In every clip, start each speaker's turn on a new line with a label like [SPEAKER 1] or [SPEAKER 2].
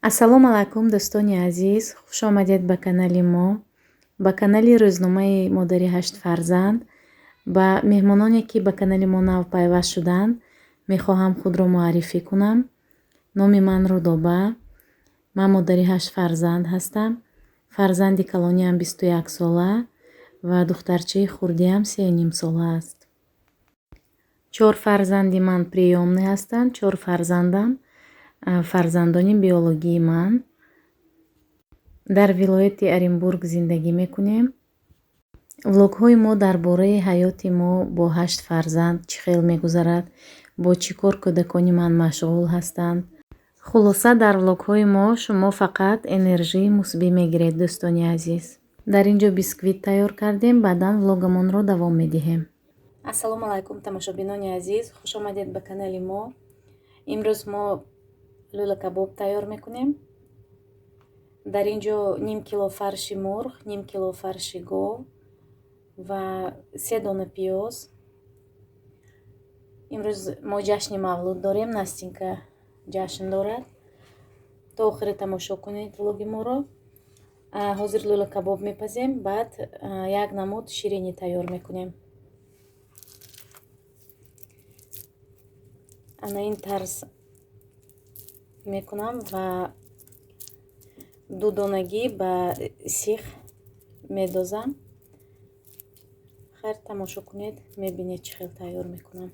[SPEAKER 1] Ассалому алайкум, дӯстони азиз, хуш омадед ба канали мо, ба канали рӯзномаи модари ҳашт фарзанд. Ба меҳмононе, ки ба канали мо нав пайваст шуданд, мехоҳам худро муаррифӣ кунам. Номи ман Рудоба. Ман модари ҳашт фарзанд ҳастам. Фарзанди калониам 21 сола ва духтарчаи хурдиам 3,5 сола аст. Чор фарзанди ман приёмный ҳастанд, чор фарзандам фарзандони биологии ман. Дар вилояти Оренбург зиндагӣ мекунем. Влогҳои мо дар бораи ҳаёти мо бо ҳашт фарзанд чӣ хел мегузарад, бо чӣ кор кӯдакони ман машғул ҳастанд. Хулоса, дар влогҳои мо шумо фақат энержии мусбӣ мегиред, дӯстони азиз. Дар ин ҷо бисквит тайёр кардем, баъдан влогамонро давом медиҳем. Ассалому алайкум, тамошобинони азиз, хуш омадед ба канали мо. Имрӯз мо лӯла кабоб тайёр мекунем. Дар ин ҷо ним кило фарши мурғ, ним кило фарши гов ва се дона пиёз. Имрӯз мо ҷашни мавлуд дорем, Настенька ҷашн дорад. То охире тамошо кунед влоги моро. Ҳозир лӯла кабоб мепазем, баъд як намуд ширинӣ тайёр мекунем. Ана ин тарз мекунам ва дудонагӣ ба сих медозам. Хайр, тамошо кунед, мебинед чӣ хел тайёр мекунам.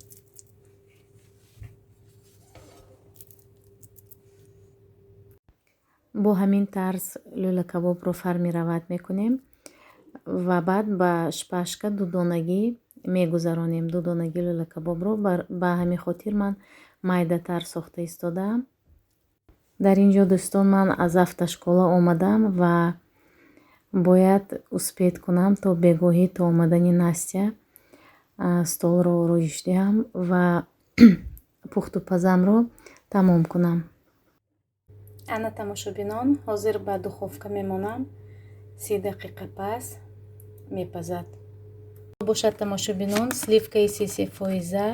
[SPEAKER 1] Бо ҳамин тарз лӯла кабобро формировать мекунем ва баъд ба шпажка дудонагӣ мегузаронем. Дудонагӣ лӯла кабобро ба ҳамин хотир ман майдатар сохта истодаам. Дар ин ҷо, дӯстон, ман аз автошкола омадам ва бояд успеть кунам то бегоҳӣ, то омадани Настя столро ороиш диҳам ва пухтупазамро тамом кунам. Ана, тамошобинон, ҳозир ба духовка мемонам, 30 дақиқа пас мепазад. Бошад, тамошобинон, сливкаи се фоиза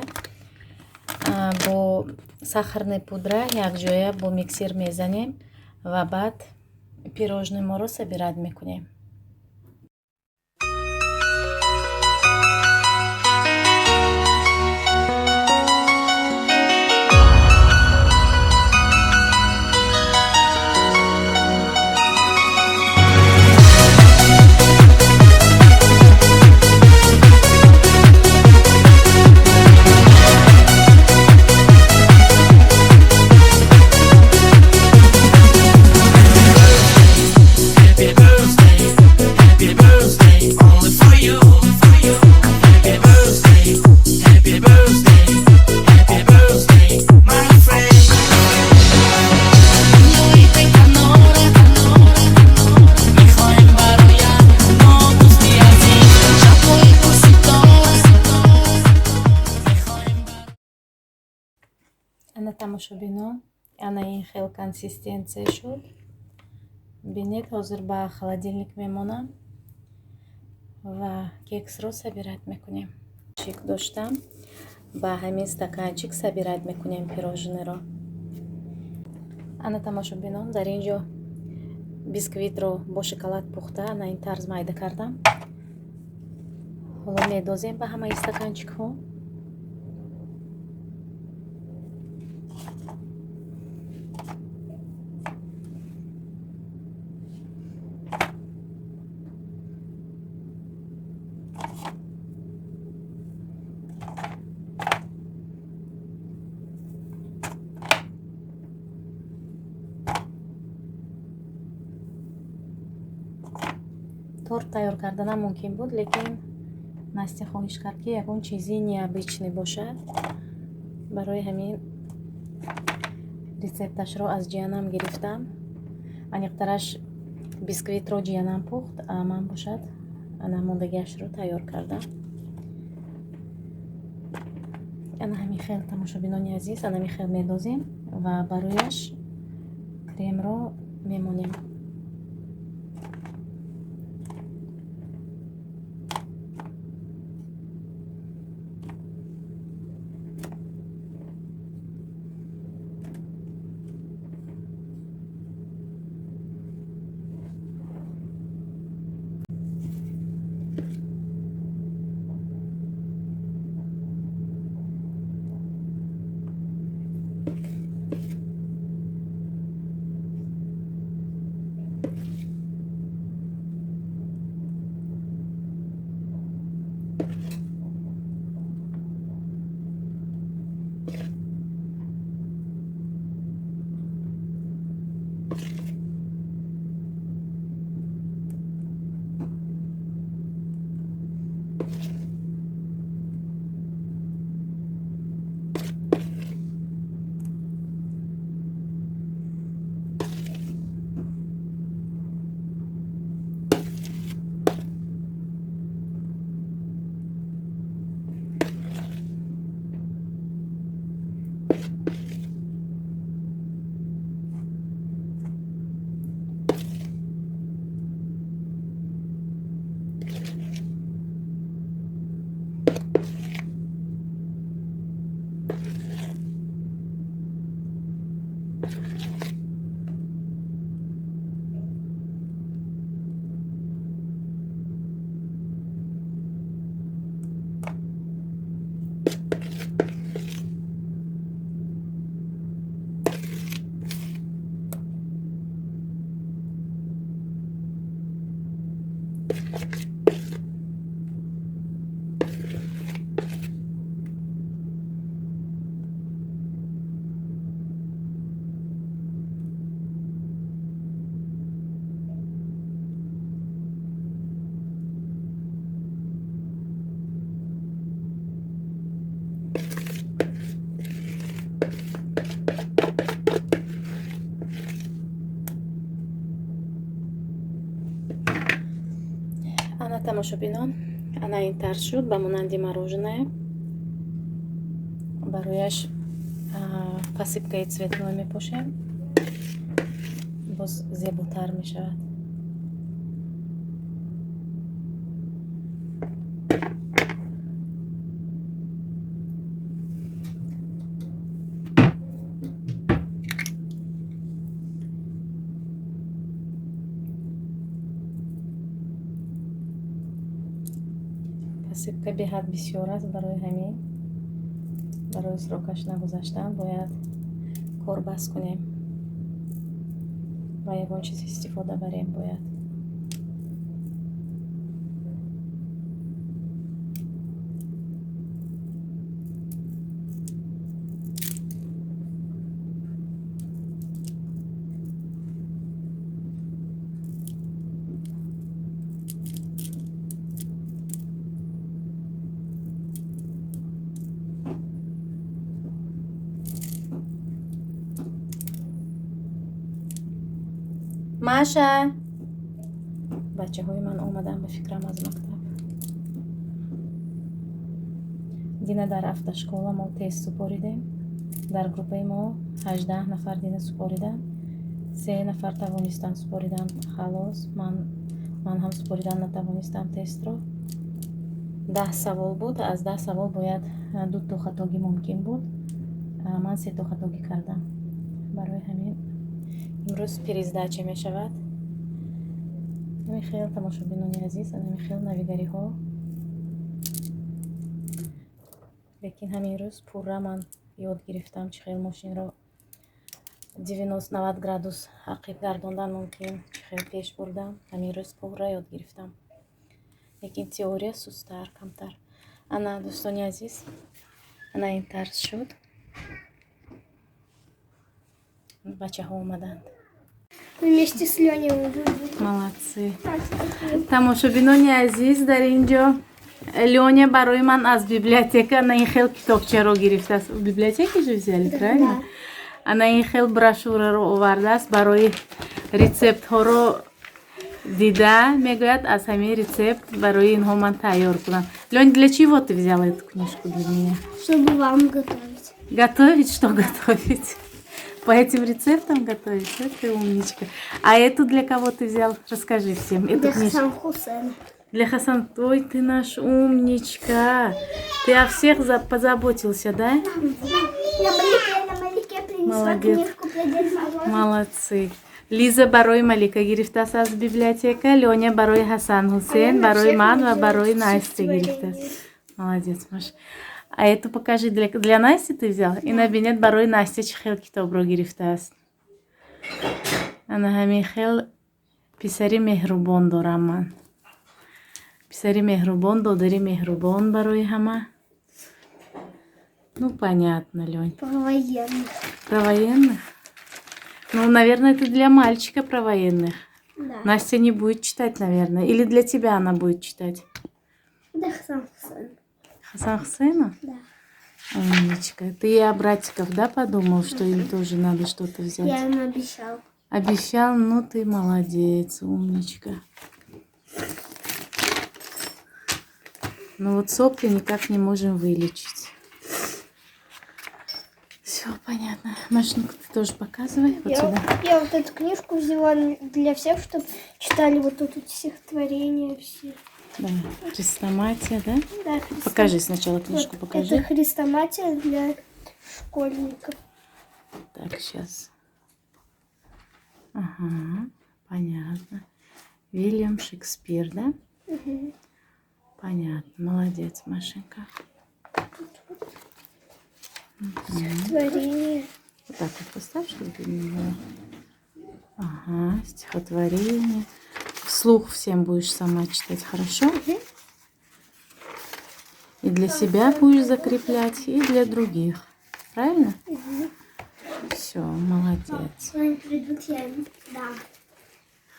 [SPEAKER 1] бо сахарная пудра якҷоя бо миксер мезанем ва баъд пирожные моро собирать мекунем.
[SPEAKER 2] Happy birthday, happy birthday, only for you, for you. Happy birthday, happy birthday, happy birthday, my friend. Мехоҳем бароят мо дӯсти азиз шабҳои пурситора мехоҳем.
[SPEAKER 1] Ана, тамошобинон, ана ин хел консистенсия шуд. Бинед, ҳозир ба холодильник мемонам ва кексро собирать мекунем. Чик доштам, ба ҳамин стаканчик собирать мекунем пирожныйро. Ана, тамошобинон, дар ин ҷо бисквитро бо шоколад пухта, ана ин тарз майда кардам. Ҳоло медозем ба ҳамаи стаканчикҳо. Торт тайёр карданам мумкин буд, лекин Настя хоҳиш кард, ки ягон чизи необычный бошад. Барои ҳамин рецепташро аз ҷиянам гирифтам. Аниқтараш, бисквитро ҷиянам пухт, а ман бошад ана мондагиашро тайёр кардам. Ана ҳамин хел, тамошобинони азиз, ана ҳамин хел медозем ва барояш кремро мемонем. Ана, тамошобинон, ана ин тарз шуд, ба монанди мороженое. Барояш посыпкаи цветной мепошем, боз зеботар мешавад. Посыпка беҳад бисёр аст, барои ҳамин, барои срокаш нагузаштан бояд кор бас кунем ва ягон чиз истифода барем бояд. Маша, бачаҳои ман омаданд, ба фикрам, аз мактаб. Дина дар автошкола мо тест супоридем. Дар группаи мо 18 нафар дина супориданд, се нафар тавонистанд супоридан, халос. Ман ҳам супоридан натавонистам тестро. 10 савол буд, аз 10 савол бояд дуто хатогӣ мумкин буд, ман сето хатогӣ кардам. Барои ҳамин имрӯз пересдача мешавад. Ҳамин хел, тамошобинони азиз, ҳамин хел навигариҳо. Лекин ҳамин рӯз пурра ман ёд гирифтам, чӣ хел мошинро 90 градус ақиб гардондан мумкин, чӣ хел пеш бурдан. Ҳамин рӯз пурра ёд гирифтам, лекин теория сустар, камтар. Ана, дӯстони азиз, ана ин тарз шуд. Бачаҳо омаданд.
[SPEAKER 3] Вместе с Леней.
[SPEAKER 1] Молодцы. Тамошобинони азиз, дар ин ҷо Лёня барои ман аз библиотека ана ин хел китобчаро гирифтааст. В библиотеке же взяли, правильно? Ана ин хел брошюраро овардааст барои рецептҳоро дида, мегӯяд, аз ҳамин рецепт барои инҳо ман тайёр кунам. Лёнь, для чего ты взяла эту книжку для меня?
[SPEAKER 3] Чтобы вам готовить.
[SPEAKER 1] Готовить? Что готовить? По этим рецептам готовить? Вот ты умничка. А эту для кого ты взял? Расскажи всем. Эту
[SPEAKER 3] Для
[SPEAKER 1] книжку.
[SPEAKER 3] Хасан Хусена.
[SPEAKER 1] Для Хасан. Ой, ты наш умничка. Ты о всех позаботился, да?
[SPEAKER 3] Я Малике принесла
[SPEAKER 1] Молодец.
[SPEAKER 3] книжку про Деда Мороза.
[SPEAKER 1] Молодцы. Лиза барои Малика гирифтааст аз библиотека, Лёня барои Ҳасан Ҳусен, барои ман ва барои Настя гирифтааст. Молодец, Маш. А эту покажи, для Насти ты взял? Ина бинед, барои Настя чӣ хел китобро гирифтааст. Ана ҳамин хел писари меҳрубон дорам ман. Писари меҳрубон, додари меҳрубон барои ҳама. Ну, понятно, Лёнь.
[SPEAKER 3] Про военных.
[SPEAKER 1] Про военных? Ну, наверное, это для мальчика про военных.
[SPEAKER 3] Да.
[SPEAKER 1] Настя не будет читать, наверное. Или для тебя она будет читать?
[SPEAKER 3] Да, Хасан Хасан.
[SPEAKER 1] Хасан Хусейна?
[SPEAKER 3] Да.
[SPEAKER 1] Умничка. Ты и о братиков, да, подумал, что им тоже надо что-то взять?
[SPEAKER 3] Я им обещал.
[SPEAKER 1] Обещал? Ну ты молодец, умничка. Ну вот сопли никак не можем вылечить. Все понятно. Машинку ты тоже показывай. Вот
[SPEAKER 3] Я,
[SPEAKER 1] сюда.
[SPEAKER 3] я вот эту книжку взяла для всех, чтобы читали вот тут вот стихотворения все.
[SPEAKER 1] Да. Хрестоматия, да?
[SPEAKER 3] Да,
[SPEAKER 1] Покажи сначала книжку,
[SPEAKER 3] Вот,
[SPEAKER 1] покажи.
[SPEAKER 3] Это хрестоматия для школьников.
[SPEAKER 1] Так, сейчас. Ага, понятно. Вильям Шекспир, да?
[SPEAKER 3] Мгм.
[SPEAKER 1] Понятно. Молодец, Машенька.
[SPEAKER 3] Стихотворение.
[SPEAKER 1] Вот так вот поставь, чтобы видно было. Ага, стихотворение. Вслух всем будешь сама читать, хорошо? И для себя будешь закреплять, и для других. Правильно? Все, молодец.
[SPEAKER 3] Они придут, я им дам.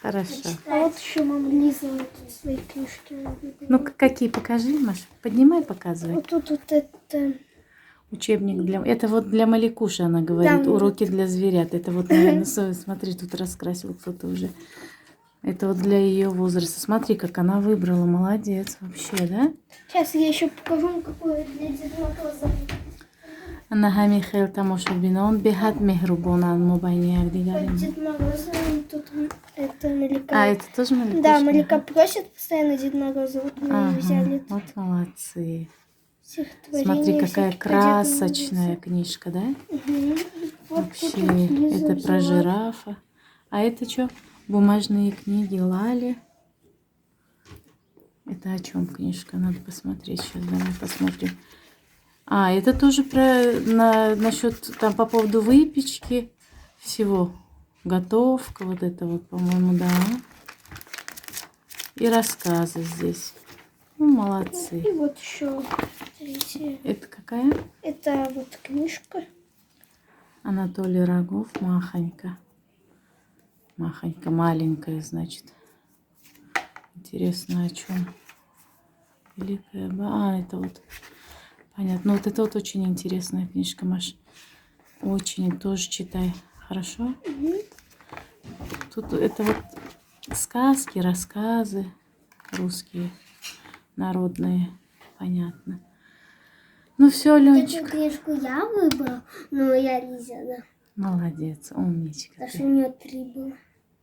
[SPEAKER 1] Хорошо.
[SPEAKER 3] А вот еще мама Лиза вот тут свои книжки выбрала.
[SPEAKER 1] Ну, какие покажи, Маша? Поднимай, показывай.
[SPEAKER 3] Вот тут вот это.
[SPEAKER 1] Учебник для... Это вот для Маликуши, она говорит.
[SPEAKER 3] Да.
[SPEAKER 1] Уроки для зверят. Это вот, наверное, смотри, тут раскрасил кто-то уже. Это вот для ее возраста. Смотри, как она выбрала. Молодец вообще, да?
[SPEAKER 3] Сейчас я еще покажу, какую для Деда Мороза.
[SPEAKER 1] Ана ҳамин хел тамошобинон беҳад меҳрубонанд мо байни якдигарем.
[SPEAKER 3] Вот Дед Мороза, тут это Малика.
[SPEAKER 1] А, это тоже Маликушка?
[SPEAKER 3] Да, Малика просит постоянно Дед Мороза. Вот мы
[SPEAKER 1] Ага,
[SPEAKER 3] взяли
[SPEAKER 1] вот молодцы.
[SPEAKER 3] стихотворение.
[SPEAKER 1] Смотри, какая
[SPEAKER 3] всякие про Деда
[SPEAKER 1] красочная
[SPEAKER 3] Мороза.
[SPEAKER 1] книжка, да?
[SPEAKER 3] Мгм. Вот
[SPEAKER 1] Вообще,
[SPEAKER 3] тут вот Лиза
[SPEAKER 1] это про
[SPEAKER 3] взяла.
[SPEAKER 1] жирафа. А это что? Бумажные книги Лали. Это о чем книжка? Надо посмотреть сейчас. Давай посмотрим. А, это тоже насчет там по поводу выпечки всего. Готовка, вот это вот, по-моему, да. И рассказы здесь. Ну, молодцы.
[SPEAKER 3] И вот еще третья.
[SPEAKER 1] Это какая?
[SPEAKER 3] Это вот книжка.
[SPEAKER 1] Анатолий Рогов, Махонька. Махонька маленькая, значит. Интересно, о чем? Великая. А, это вот. Понятно. Ну, вот это вот очень интересная книжка, Маш. Очень тоже читай. Хорошо? Тут это вот сказки, рассказы русские, народные. Понятно. Ну все, Ленчик.
[SPEAKER 3] Эту книжку я выбрал, но я Лиза, да.
[SPEAKER 1] Молодец, умничка
[SPEAKER 3] Потому
[SPEAKER 1] ты.
[SPEAKER 3] что у нее три было.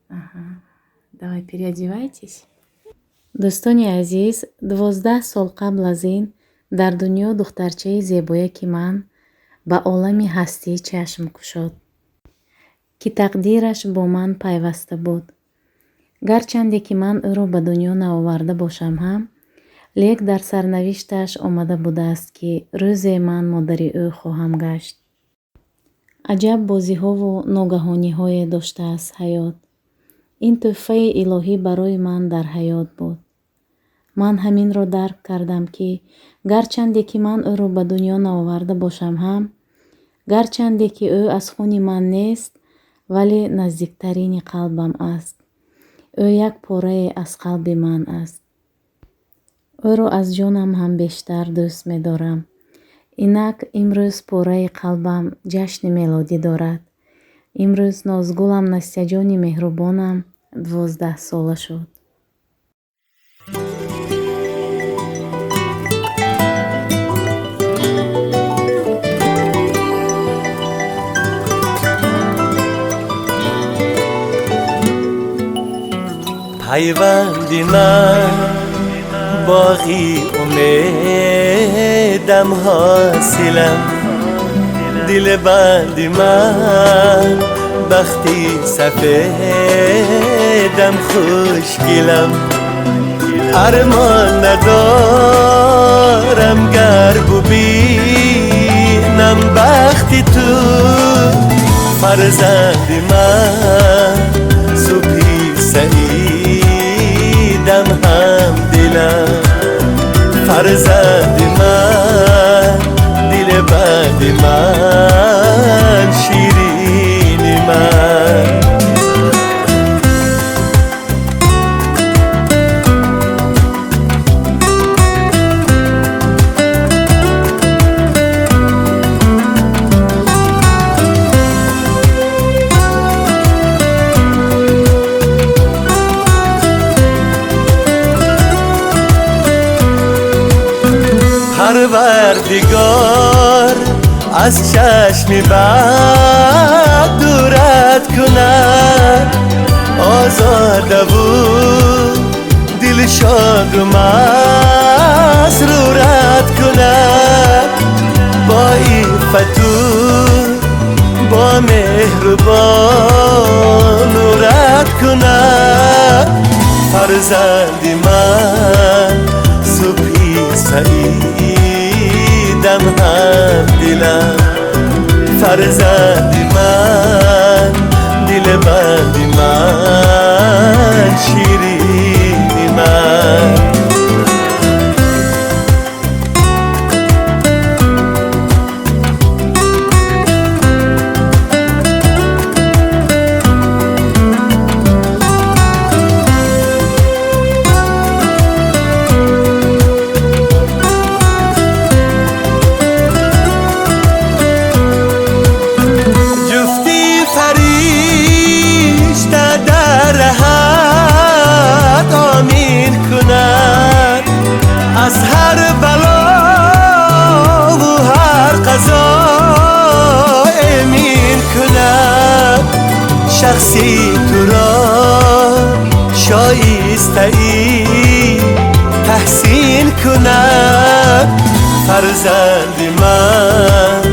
[SPEAKER 1] Ага. Давай переодевайтесь. Дӯстони азиз, 12 сол қабл аз ин дар дунё духтарчаи зебояки ман ба олами ҳастӣ чашм кушод, ки тақдираш бо ман пайваста буд. Гарчанде ки ман ӯро ба дунё наоварда бошам ҳам, лек дар сарнавишташ омада будааст, ки рӯзе ман модари ӯ хоҳам гашт. Аҷаб бозиҳову ногаҳониҳое доштааст ҳаёт. Ин тӯҳфаи илоҳӣ барои ман дар ҳаёт буд. Ман ҳаминро дарк кардам, ки гарчанде ки ман ӯро ба дунё наоварда бошам ҳам, гарчанде ки ӯ аз хуни ман нест, вале наздиктарини қалбам аст. Ӯ як порае аз қалби ман аст. Ӯро аз ҷонам ҳам бештар дӯст медорам. Инак имрӯз пораи қалбам ҷашни мелодӣ дорад. Имрӯз Нозгулам, Настяҷони меҳрубонам, 12сола шуд.
[SPEAKER 2] Пайванди ман боғи умедам ҳосилам дилбанди ман бахти сафедам хушгилам армон надорам гар бубинам бахти ту фарзанди ман субҳи саидам ҳамдилам. Фарзанди ман, дили банди ман, ширини ман. Парвардигор аз чашми бад дурат кунад, озодаву дилшоду масрурат кунад, бо иффату бо меҳру бо нурат кунад. Фарзанди ман, субҳи саидам, ҳамдилам. Фарзанди ман, дили банди ман, ширини ман. Ҷуфти фаришта дар раҳат омин кунад, аз ҳар балову ҳар қазо эмин кунад. Шахси туро шоистаи таҳсин кунад. Фарзанди ман,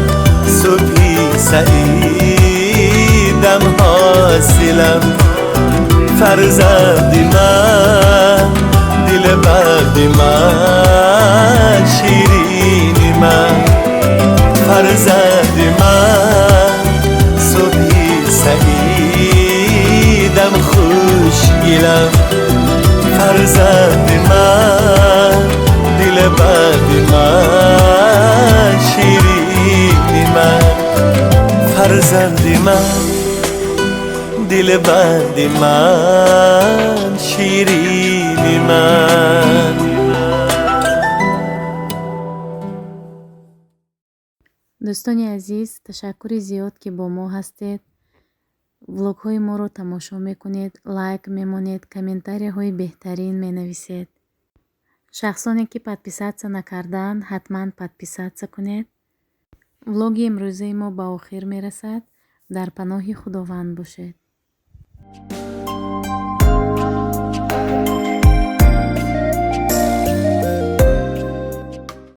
[SPEAKER 2] субҳи саидам, ҳосилам. Фарзанди ман, дили банди ман, ширини ман. Фарзанди ман, субҳи саидам, хушгилам. Фарзанди ман, дили банди ман, ширини ман. Фарзанди ман, дили банди ман, ширини ман.
[SPEAKER 1] Дӯстони азиз, ташаккури зиёд, ки бо мо ҳастед, влогҳои моро тамошо мекунед, лайк мемонед, комментарияҳои беҳтарин менависед. Шахсоне, ки подписаться накардаанд, ҳатман подписаться кунед. Влоги имрӯзаи мо ба охир мерасад. Дар паноҳи Худованд бошед.